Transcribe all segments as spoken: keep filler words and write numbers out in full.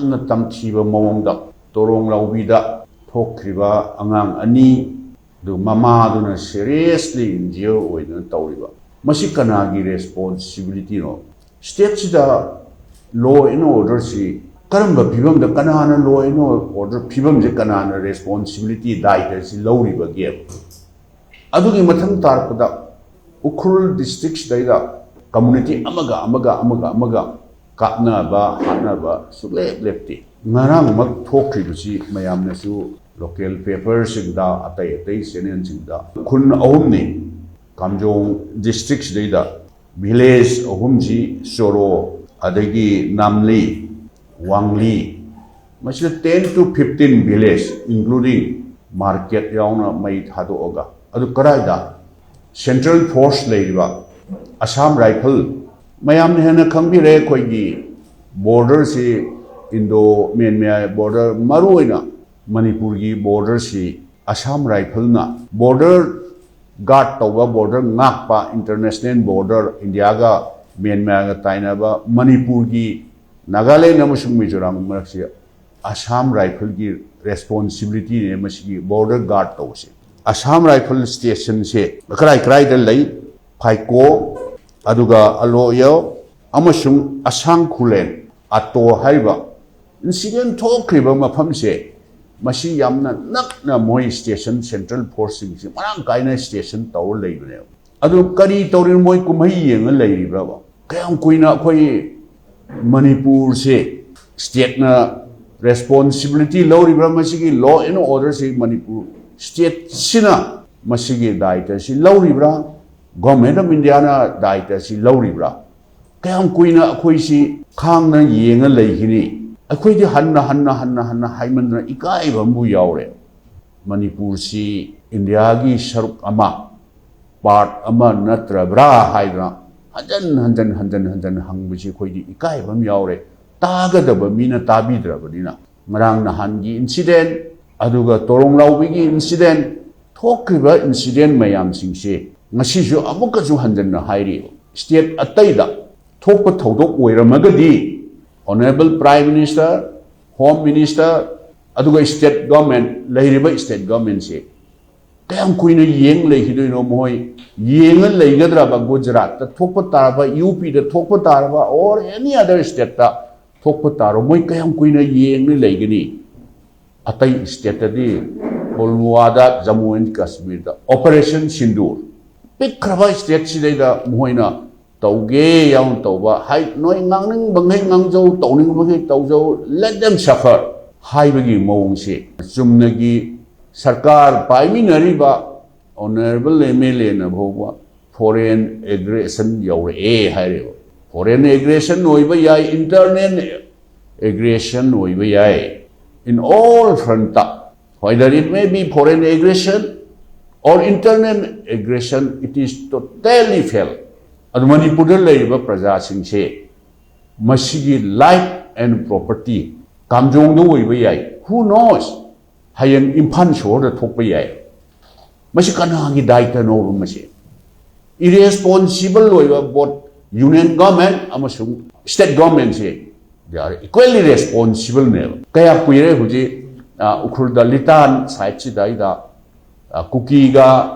ꯌꯥꯝꯅ ꯇꯝꯊꯤꯕ ꯃꯑꯣꯡꯗ ꯇꯣꯔꯣꯡ ꯂꯥꯎꯕꯤꯗ ꯊꯣꯛꯈ꯭ꯔꯤꯕ ꯑꯉꯥꯡ ꯑꯅꯤ ꯑꯗꯨ ꯃꯃꯥꯗꯨꯅ seriously injure ꯑꯣꯏꯗꯨꯅ ꯇꯧꯔꯤꯕ, ꯃꯁꯤ ꯀꯅꯥꯒꯤ responsibilityꯅꯣ? Stateꯁꯤꯗ law and orderꯁꯤ ꯀꯔꯝꯕ ꯐꯤꯕꯝꯗ, ꯀꯅꯥꯅ law and order ꯐꯤꯕꯝꯁꯦ, ꯀꯅꯥꯅ responsibility, ꯗꯥꯏꯇꯁꯤ ꯂꯧꯔꯤꯕꯒꯦ? ꯑꯗꯨꯒꯤ ꯃꯊꯪ ꯇꯥꯔꯛꯄꯗ ꯎꯈ꯭ꯔꯨꯜ districtꯁꯤꯗꯩꯗ community ꯑꯃꯒ ꯑꯃꯒ ꯑꯃꯒ ꯑꯃꯒ ꯀꯥꯞꯅꯕ ꯍꯥꯠꯅꯕ ꯁꯨꯛꯂꯦꯞ ꯂꯦꯞꯇꯦ꯫ ꯉꯔꯥꯡꯃꯛ ꯊꯣꯛꯈ꯭ꯔꯤꯕꯁꯤ ꯃꯌꯥꯝꯅꯁꯨ local paperꯁꯤꯡꯗ, ꯑꯇꯩ ꯑꯇꯩ channelꯁꯤꯡꯗ, ꯈꯨꯟ ꯑꯍꯨꯝꯅꯤ ꯀꯥꯝꯖꯣꯡ districtꯁꯤꯗꯩꯗ, village ꯑꯍꯨꯝꯁꯤ ꯆꯣꯔꯣ, ꯑꯗꯒꯤ ꯅꯥꯝꯂꯤ, ꯋꯥꯡꯂꯤ, ꯃꯁꯤꯗ ten to fifteen village including market ꯌꯥꯎꯅ ꯃꯩ ꯊꯥꯗꯣꯛꯑꯒ, ꯑꯗꯨ ꯀꯗꯥꯏꯗ? Central force ꯂꯩꯔꯤꯕ Assam Rifle, ꯃꯌꯥꯝꯅ ꯍꯦꯟꯅ ꯈꯪꯕꯤꯔꯦ, ꯑꯩꯈꯣꯏꯒꯤ borderꯁꯤ Indo Myanmar border, ꯃꯔꯨꯑꯣꯏꯅ ꯃꯅꯤꯄꯨꯔꯒꯤ borderꯁꯤ Assam Rifleꯅ border guard ꯇꯧꯕ, border ꯉꯥꯛꯄ, international border, ꯏꯟꯗꯤꯌꯥꯒ ꯃ꯭ꯌꯥꯟꯃꯥꯔꯒ ꯇꯥꯏꯅꯕ ꯃꯅꯤꯄꯨꯔꯒꯤ, ꯅꯥꯒꯥꯂꯦꯟ ꯑꯃꯁꯨꯡ ꯃꯤꯖꯣꯔꯥꯝ ꯃꯔꯛꯁꯤ Assam Rifleꯒꯤ responsibilityꯅꯦ ꯃꯁꯤꯒꯤ border guard ꯇꯧꯕꯁꯦ꯫ Assam Rifle stationꯁꯦ ꯀꯔꯥꯏ ꯀꯔꯥꯏꯗ ꯂꯩ? ꯐꯥꯏꯀꯣ, ꯑꯗꯨꯒ ꯑꯂꯣꯌꯣ ꯑꯃꯁꯨꯡ ꯑꯁꯥꯡ ꯈꯨꯂꯦꯟ, ꯑꯇꯣ ꯍꯥꯏꯔꯤꯕ incident ꯊꯣꯛꯈ꯭ꯔꯤꯕ ꯃꯐꯝꯁꯦ, ꯃꯁꯤ ꯌꯥꯝꯅ ꯅꯛꯅ ꯃꯣꯏ station, central forceꯁꯤꯡꯁꯤ ꯃꯔꯥꯡ ꯀꯥꯏꯅ station ꯇꯧꯔ ꯂꯩꯕꯅꯦꯕ꯫ ꯑꯗꯨ ꯀꯔꯤ ꯇꯧꯔꯤꯅꯣ? ꯃꯣꯏ ꯀꯨꯝꯍꯩ ꯌꯦꯡꯉ ꯂꯩꯔꯤꯕ꯭ꯔꯕ? ꯀꯌꯥꯝ ꯀꯨꯏꯅ ꯑꯩꯈꯣꯏ ꯃꯅꯤꯄꯨꯔꯁꯦ stateꯅ responsibility ꯂꯧꯔꯤꯕ꯭ꯔꯥ? ꯃꯁꯤꯒꯤ law and orderꯁꯤ ꯃꯅꯤꯄꯨꯔ stateꯁꯤꯅ ꯃꯁꯤꯒꯤ ꯗꯥꯏꯇꯁꯤ ꯂꯧꯔꯤꯕ꯭ꯔꯥ? Government of Indiaꯅ ꯗꯥꯏꯇꯁꯤ ꯂꯧꯔꯤꯕ꯭ꯔꯥ? ꯀꯌꯥꯝ ꯀꯨꯏꯅ ꯑꯩꯈꯣꯏꯁꯤ ꯈꯥꯡꯅ ꯌꯦꯡꯉ ꯂꯩꯈꯤꯅꯤ? ꯑꯩꯈꯣꯏꯗꯤ ꯍꯟꯅ ꯍꯟꯅ ꯍꯟꯅ ꯍꯟꯅ ꯍꯥꯏꯃꯟꯗꯅ ꯏꯀꯥꯏꯕ ꯑꯃꯕꯨ ꯌꯥꯎꯔꯦ꯫ ꯃꯅꯤꯄꯨꯔꯁꯤ ꯏꯟꯗꯤꯌꯥꯒꯤ ꯁꯔꯨꯛ ꯑꯃ, part ꯑꯃ ꯅꯠꯇ꯭ꯔꯕ꯭ꯔꯥ ꯍꯥꯏꯗꯅ ꯍꯟꯖꯟ ꯍꯟꯖꯟ ꯍꯟꯖꯟ ꯍꯟꯖꯟ ꯍꯪꯕꯁꯤ ꯑꯩꯈꯣꯏꯗꯤ ꯏꯀꯥꯏꯕ ꯑꯃ ꯌꯥꯎꯔꯦ꯫ ꯇꯥꯒꯗꯕ ꯃꯤꯅ ꯇꯥꯕꯤꯗ꯭ꯔꯕꯅꯤꯅ꯫ ꯉꯔꯥꯡ ꯅꯍꯥꯟꯒꯤ incident, ꯑꯗꯨꯒ ꯇꯣꯔꯣꯡ ꯂꯥꯎꯕꯤꯒꯤ incident, ꯊꯣꯛꯈ꯭ꯔꯤꯕ incident ꯃꯌꯥꯝꯁꯤꯡꯁꯦ ꯉꯁꯤꯁꯨ ꯑꯃꯨꯛꯀꯁꯨ ꯍꯟꯖꯟꯅ ꯍꯥꯏꯔꯤ, state ꯑꯇꯩꯗ ꯊꯣꯛꯄ ꯊꯧꯗꯣꯛ ꯑꯣꯏꯔꯝꯃꯒꯗꯤ Honourable Prime Minister, Home Minister, ꯑꯗꯨꯒ state government, ꯂꯩꯔꯤꯕ state governmentꯁꯦ ꯀꯌꯥꯝ ꯀꯨꯏꯅ ꯌꯦꯡ ꯂꯩꯈꯤꯗꯣꯏꯅꯣ? ꯃꯈꯣꯏ ꯌꯦꯡꯉ ꯂꯩꯒꯗ꯭ꯔꯕ? ꯒꯨꯖꯔꯥꯠꯇ ꯊꯣꯛꯄ ꯇꯥꯔꯕ, UPꯗ ꯊꯣꯛꯄ ꯇꯥꯔꯕ, or any other stateꯇ ꯊꯣꯛꯄ ꯇꯥꯔꯣ, ꯃꯣꯏ ꯀꯌꯥꯝ ꯀꯨꯏꯅ ꯌꯦꯡꯅ ꯂꯩꯒꯅꯤ? ꯑꯇꯩ stateꯇꯗꯤ, ꯄꯨꯜꯋꯥꯗ, Jammu and Kashmirꯗ Operation Sindoor, ꯄꯤꯛꯈ꯭ꯔꯕ stateꯁꯤꯗꯩꯗ ꯃꯈꯣꯏꯅ ꯇꯧꯒꯦ ꯌꯥꯎꯅ ꯇꯧꯕ, ꯍꯥꯏ, ꯅꯣꯏ ꯉꯥꯡꯅꯤꯡꯕꯈꯩ ꯉꯥꯡꯖꯧ, ꯇꯧꯅꯤꯡꯕꯈꯩ ꯇꯧꯖꯧ, let them suffer ꯍꯥꯏꯕꯒꯤ ꯃꯑꯣꯡꯁꯦ, ꯆꯨꯝꯅꯒꯤ ꯁꯔꯀꯥꯔ ꯄꯥꯏꯃꯤꯟꯅꯔꯤꯕ Honourable MLAꯅ ꯐꯥꯎꯕ foreign aggression ꯌꯧꯔꯛꯑꯦ ꯍꯥꯏꯔꯦꯕ꯫ Foreign aggression ꯑꯣꯏꯕ ꯌꯥꯏ, internal aggression ꯑꯣꯏꯕ ꯌꯥꯏ, in all frontꯇ, whether it may be foreign aggression or internal aggression, it is totally fail. ꯑꯗꯨ ꯃꯅꯤꯄꯨꯔꯗ ꯂꯩꯔꯤꯕ ꯄ꯭ꯔꯖꯥꯁꯤꯡꯁꯦ ꯃꯁꯤꯒꯤ life and property ꯀꯥꯝꯖꯣꯡꯗ ꯑꯣꯏꯕ ꯌꯥꯏ, who knows, ꯍꯌꯦꯡ ꯏꯝꯐꯥꯜ ꯁꯣꯍꯣꯔꯗ ꯊꯣꯛꯄ ꯌꯥꯏ꯫ ꯃꯁꯤ ꯀꯅꯥꯒꯤ ꯗꯥꯏꯇꯅꯣꯕ? ꯃꯁꯤ irresponsible ꯑꯣꯏꯕ both union government ꯑꯃꯁꯨꯡ state governmentꯁꯦ, they are equally responsibleꯅꯦꯕ꯫ ꯀꯌꯥ ꯀꯨꯏꯔꯦ ꯍꯧꯖꯤꯛ, ꯑ, ꯎꯈ꯭ꯔꯨꯜꯗ ꯂꯤꯇꯥꯟ sideꯁꯤꯗ ꯑꯩꯗ, ꯑ, ꯀꯨꯀꯤꯒ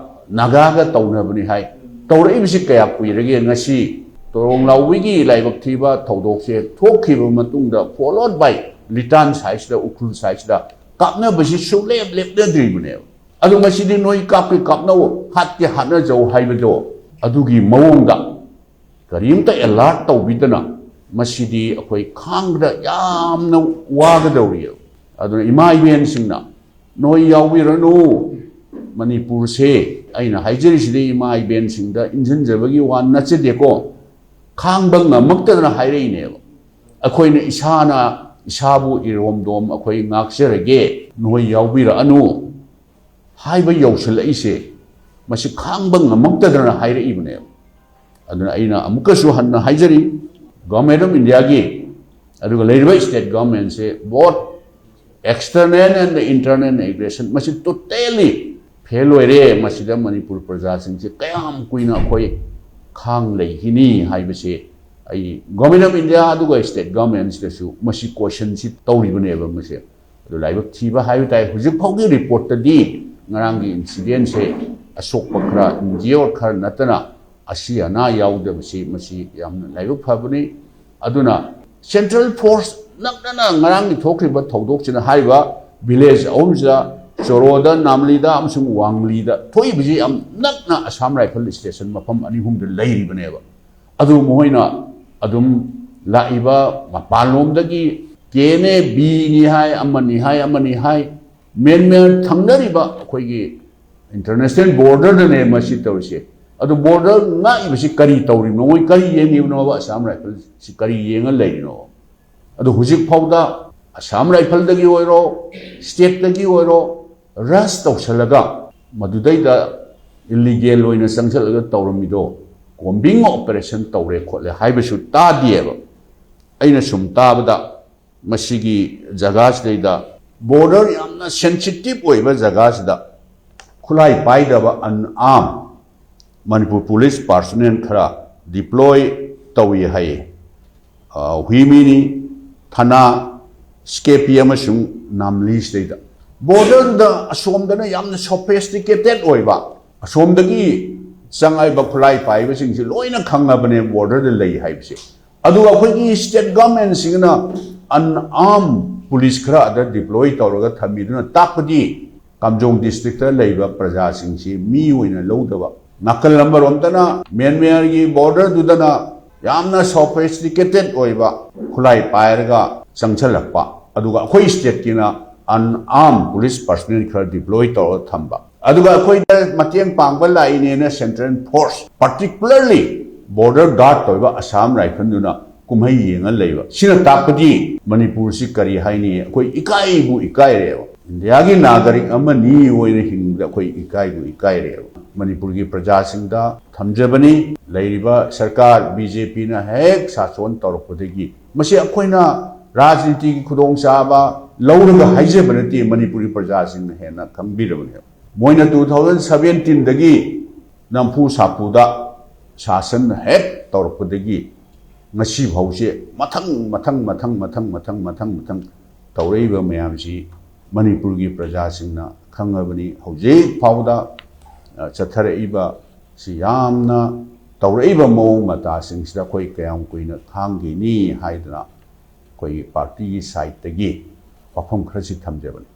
ꯅꯥꯒꯥꯒ ꯇꯧꯅꯕꯅꯤ ꯍꯥꯏ꯫ ꯇꯧꯔꯛꯏꯕꯁꯤ ꯀꯌꯥ ꯀꯨꯏꯔꯒꯦ? ꯉꯁꯤ ꯇꯣꯔꯣꯡ ꯂꯥꯎꯕꯤꯒꯤ ꯂꯥꯏꯕꯛ ꯊꯤꯕ ꯊꯧꯗꯣꯛꯁꯦ ꯊꯣꯛꯈꯤꯕ ꯃꯇꯨꯡꯗ, followed by ꯂꯤꯇꯥꯟ sideꯁꯤꯗ, ꯎꯈ꯭ꯔꯨꯜ sideꯁꯤꯗ ꯀꯥꯞꯅꯕꯁꯤ ꯁꯨꯡꯂꯦꯞ ꯂꯦꯞꯅꯗ꯭ꯔꯤꯕꯅꯦꯕ꯫ ꯑꯗꯨ ꯃꯁꯤꯗꯤ ꯅꯣꯏ ꯀꯥꯞꯀꯦ ꯀꯥꯞꯅꯧ, ꯍꯥꯠꯀꯦ ꯍꯥꯠꯅꯖꯧ ꯍꯥꯏꯕꯗꯣ, ꯑꯗꯨꯒꯤ ꯃꯑꯣꯡꯗ ꯀꯔꯤꯝꯇ alert ꯇꯧꯕꯤꯗꯅ, ꯃꯁꯤꯗꯤ ꯑꯩꯈꯣꯏ ꯈꯥꯡꯕꯗ ꯌꯥꯝꯅ ꯋꯥꯒꯗꯧꯔꯤ꯫ ꯑꯗꯨꯅ ꯏꯃꯥ ꯏꯕꯦꯟꯁꯤꯡꯅ, ꯅꯣꯏ ꯌꯥꯎꯕꯤꯔꯅꯨ꯫ ꯃꯅꯤꯄꯨꯔꯁꯦ, ꯑꯩꯅ ꯍꯥꯏꯖꯔꯤꯁꯤꯗꯤ ꯏꯃꯥ ꯏꯕꯦꯟꯁꯤꯡꯗ ꯏꯟꯁꯤꯟꯖꯕꯒꯤ ꯋꯥ ꯅꯠꯆꯗꯦꯀꯣ, ꯈꯥꯡꯕ ꯉꯝꯃꯛꯇꯗꯅ ꯍꯥꯏꯔꯛꯏꯅꯦꯕ꯫ ꯑꯩꯈꯣꯏꯅ ꯏꯁꯥꯅ ꯏꯁꯥꯕꯨ ꯏꯔꯣꯝꯗꯣꯝ ꯑꯩꯈꯣꯏ ꯉꯥꯛꯆꯔꯒꯦ, ꯅꯣꯏ ꯌꯥꯎꯕꯤꯔꯛꯑꯅꯨ ꯍꯥꯏꯕ ꯌꯧꯁꯤꯜꯂꯛꯏꯁꯦ, ꯃꯁꯤ ꯈꯥꯡꯕ ꯉꯝꯃꯛꯇꯗꯅ ꯍꯥꯏꯔꯛꯏꯕꯅꯦꯕ꯫ ꯑꯗꯨꯅ ꯑꯩꯅ ꯑꯃꯨꯛꯀꯁꯨ ꯍꯟꯅ ꯍꯥꯏꯖꯔꯤ, Government of Indiaꯒꯤ, ꯑꯗꯨꯒ ꯂꯩꯔꯤꯕ state governmentꯁꯦ, both external and internal aggression, ꯃꯁꯤ totally fail ꯑꯣꯏꯔꯦ꯫ ꯃꯁꯤꯗ ꯃꯅꯤꯄꯨꯔ ꯄ꯭ꯔꯖꯥꯁꯤꯡꯁꯦ ꯀꯌꯥꯝ ꯀꯨꯏꯅ ꯑꯩꯈꯣꯏ ꯈꯥꯡ ꯂꯩꯈꯤꯅꯤ ꯍꯥꯏꯕꯁꯦ ꯑꯩ Government of India ꯑꯗꯨꯒ state governmentꯁꯤꯗꯁꯨ ꯃꯁꯤ questionꯁꯤ ꯇꯧꯔꯤꯕꯅꯦꯕ꯫ ꯃꯁꯦ ꯑꯗꯨ ꯂꯥꯏꯕꯛ ꯊꯤꯕ ꯍꯥꯏꯕ ꯇꯥꯏ, ꯍꯧꯖꯤꯛ ꯐꯥꯎꯒꯤ reportꯇꯗꯤ ꯉꯔꯥꯡꯒꯤ incidentꯁꯦ ꯑꯁꯣꯛꯄ ꯈꯔ, injured ꯈꯔ ꯅꯠꯇꯅ ꯑꯁꯤ ꯑꯅꯥ ꯌꯥꯎꯗꯕꯁꯤ ꯃꯁꯤ ꯌꯥꯝꯅ ꯂꯥꯏꯕꯛ ꯐꯕꯅꯤ꯫ ꯑꯗꯨꯅ central force ꯅꯛꯅꯅ ꯉꯔꯥꯡꯒꯤ ꯊꯣꯛꯈ꯭ꯔꯤꯕ ꯊꯧꯗꯣꯛꯁꯤꯅ ꯍꯥꯏꯔꯤꯕ village ꯑꯍꯨꯝꯁꯤꯗ, ꯆꯣꯔꯣꯗ, ꯅꯥꯝꯂꯤꯗ ꯑꯃꯁꯨꯡ ꯋꯥꯡꯂꯤꯗ ꯊꯣꯛꯏꯕꯁꯤ ꯌꯥꯝ ꯅꯛꯅ Assam Rifle station ꯃꯐꯝ ꯑꯅꯤ ꯑꯍꯨꯝꯗ ꯂꯩꯔꯤꯕꯅꯦꯕ꯫ ꯑꯗꯨ ꯃꯈꯣꯏꯅ ꯑꯗꯨꯝ ꯂꯥꯛꯏꯕ ꯃꯄꯥꯟꯂꯣꯝꯗꯒꯤ KNA Bꯅꯤ ꯍꯥꯏ, ꯑꯃꯅꯤ ꯍꯥꯏ, ꯑꯃꯅꯤ ꯍꯥꯏ, ꯃ꯭ꯌꯥꯟꯃꯥꯔ ꯊꯪꯅꯔꯤꯕ ꯑꯩꯈꯣꯏꯒꯤ international borderꯗꯅꯦ ꯃꯁꯤ ꯇꯧꯔꯤꯁꯦ꯫ ꯑꯗꯨ border ꯉꯥꯛꯏꯕꯁꯤ ꯀꯔꯤ ꯇꯧꯔꯤꯕꯅꯣ? ꯃꯣꯏ ꯀꯔꯤ ꯌꯦꯡꯉꯤꯕꯅꯣꯕ? Assam Riflesꯁꯤ ꯀꯔꯤ ꯌꯦꯡꯉ ꯂꯩꯔꯤꯅꯣ? ꯑꯗꯨ ꯍꯧꯖꯤꯛ ꯐꯥꯎꯗ Assam Riflesꯗꯒꯤ ꯑꯣꯏꯔꯣ, stateꯇꯒꯤ ꯑꯣꯏꯔꯣ, rush ꯇꯧꯁꯜꯂꯒ ꯃꯗꯨꯗꯩꯗ illegal ꯑꯣꯏꯅ ꯆꯪꯁꯜꯂꯒ ꯇꯧꯔꯝꯃꯤꯗꯣ, combing operation ꯇꯧꯔꯦ ꯈꯣꯠꯂꯦ ꯍꯥꯏꯕꯁꯨ ꯇꯥꯗꯦꯕ꯫ ꯑꯩꯅ ꯁꯨꯝ ꯇꯥꯕꯗ ꯃꯁꯤꯒꯤ ꯖꯒꯥꯁꯤꯗꯩꯗ, border ꯌꯥꯝꯅ sensitive ꯑꯣꯏꯕ ꯖꯒꯥꯁꯤꯗ ꯈꯨꯠꯂꯥꯏ ꯄꯥꯏꯗꯕ unarmed Manipur Police personnel ꯈꯔ deploy ꯇꯧꯏ ꯍꯥꯏꯌꯦ꯫ ꯑ, ꯍꯨꯏꯃꯤꯅꯤ, ꯊꯅꯥ, ꯁꯤ ꯀꯦ ꯄꯤ ꯑꯃꯁꯨꯡ ꯅꯥꯝꯂꯤꯁꯤꯗꯩꯗ꯫ Borderꯗ ꯑꯁꯣꯝꯗꯅ ꯌꯥꯝꯅ sophisticated ꯑꯣꯏꯕ, ꯑꯁꯣꯝꯗꯒꯤ ꯆꯪꯉꯛꯏꯕ ꯈꯨꯠꯂꯥꯏ ꯄꯥꯏꯕꯁꯤꯡꯁꯤ ꯂꯣꯏꯅ ꯈꯪꯉꯕꯅꯦ borderꯗ ꯂꯩ ꯍꯥꯏꯕꯁꯦ꯫ ꯑꯗꯨꯒ ꯑꯩꯈꯣꯏꯒꯤ state governmentꯁꯤꯡꯅ unarmed police ꯈꯔ ꯑꯗ deploy ꯇꯧꯔꯒ ꯊꯝꯃꯤꯗꯨꯅ ꯇꯥꯛꯄꯗꯤ ꯀꯥꯝꯖꯣꯡ districtꯇ ꯂꯩꯕ ꯄ꯭ꯔꯖꯥꯁꯤꯡꯁꯤ ꯃꯤ ꯑꯣꯏꯅ ꯂꯧꯗꯕ, ꯅꯥꯀꯜ ꯑꯃꯔꯣꯝꯗꯅ ꯃ꯭ꯌꯥꯟꯃꯥꯔꯒꯤ borderꯗꯨꯗꯅ ꯌꯥꯝꯅ sophisticated ꯑꯣꯏꯕ ꯈꯨꯠꯂꯥꯏ ꯄꯥꯏꯔꯒ ꯆꯪꯁꯜꯂꯛꯄ, ꯑꯗꯨꯒ ꯑꯩꯈꯣꯏ stateꯀꯤꯅ unarmed police personnel ꯈꯔ deploy ꯇꯧꯔꯒ ꯊꯝꯕ, ꯑꯗꯨꯒ ꯑꯩꯈꯣꯏꯗ ꯃꯇꯦꯡ ꯄꯥꯡꯕ ꯂꯥꯛꯏꯅꯦꯅ central force, particularly border guard ꯇꯧꯔꯤꯕ Assam Riflesꯗꯨꯅ ꯀꯨꯝꯍꯩ ꯌꯦꯡꯉ ꯂꯩꯕ꯫ ꯁꯤꯅ ꯇꯥꯛꯄꯗꯤ ꯃꯅꯤꯄꯨꯔꯁꯤ ꯀꯔꯤ ꯍꯥꯏꯅꯤ? ꯑꯩꯈꯣꯏ ꯏꯀꯥꯏꯕꯨ ꯏꯀꯥꯏꯔꯦꯕ꯫ ꯏꯟꯗꯤꯌꯥꯒꯤ ꯅꯥꯒꯔꯤꯛ ꯑꯃꯅꯤ ꯑꯣꯏꯅ ꯍꯤꯡꯕꯗ ꯑꯩꯈꯣꯏ ꯏꯀꯥꯏꯕꯨ ꯏꯀꯥꯏꯔꯦꯕ꯫ ꯃꯅꯤꯄꯨꯔꯒꯤ ꯄ꯭ꯔꯖꯥꯁꯤꯡꯗ ꯊꯝꯖꯕꯅꯤ, ꯂꯩꯔꯤꯕ ꯁꯔꯀꯥꯔ BJPꯅ ꯍꯦꯛ ꯁꯥꯁꯣꯟ ꯇꯧꯔꯛꯄꯗꯒꯤ ꯃꯁꯤ ꯑꯩꯈꯣꯏꯅ ꯔꯥꯖꯅꯤꯇꯤꯒꯤ ꯈꯨꯗꯣꯡꯆꯥꯕ ꯂꯧꯔꯒ ꯍꯥꯏꯖꯕ ꯅꯠꯇꯦ, ꯃꯅꯤꯄꯨꯔꯒꯤ ꯄ꯭ꯔꯖꯥꯁꯤꯡꯅ ꯍꯦꯟꯅ ꯈꯪꯕꯤꯔꯕꯅꯦꯕ꯫ ꯃꯣꯏꯅ two thousand seventeenꯗꯒꯤ ꯅꯝꯐꯨ ꯁꯥꯐꯨꯗ ꯁꯥꯁꯟ ꯍꯦꯛ ꯇꯧꯔꯛꯄꯗꯒꯤ ꯉꯁꯤ ꯐꯥꯎꯁꯦ ꯃꯊꯪ ꯃꯊꯪ ꯃꯊꯪ ꯃꯊꯪ ꯃꯊꯪ ꯃꯊꯪ ꯃꯊꯪ ꯇꯧꯔꯛꯏꯕ ꯃꯌꯥꯝꯁꯤ ꯃꯅꯤꯄꯨꯔꯒꯤ ꯄ꯭ꯔꯖꯥꯁꯤꯡꯅ ꯈꯪꯉꯕꯅꯤ꯫ ꯍꯧꯖꯤꯛ ꯐꯥꯎꯗ, ꯑ, ꯆꯠꯊꯔꯛꯏꯕ ꯁꯤ ꯌꯥꯝꯅ ꯇꯧꯔꯛꯏꯕ ꯃꯑꯣꯡ ꯃꯇꯥꯁꯤꯡꯁꯤꯗ ꯑꯩꯈꯣꯏ ꯀꯌꯥꯝ ꯀꯨꯏꯅ ꯈꯥꯡꯈꯤꯅꯤ ꯍꯥꯏꯗꯅ ꯑꯩꯈꯣꯏꯒꯤ ꯄꯥꯔꯇꯤꯒꯤ ꯁꯥꯏꯠꯇꯒꯤ ꯋꯥꯐꯝ ꯈꯔꯁꯤ ꯊꯝꯖꯕꯅꯤ꯫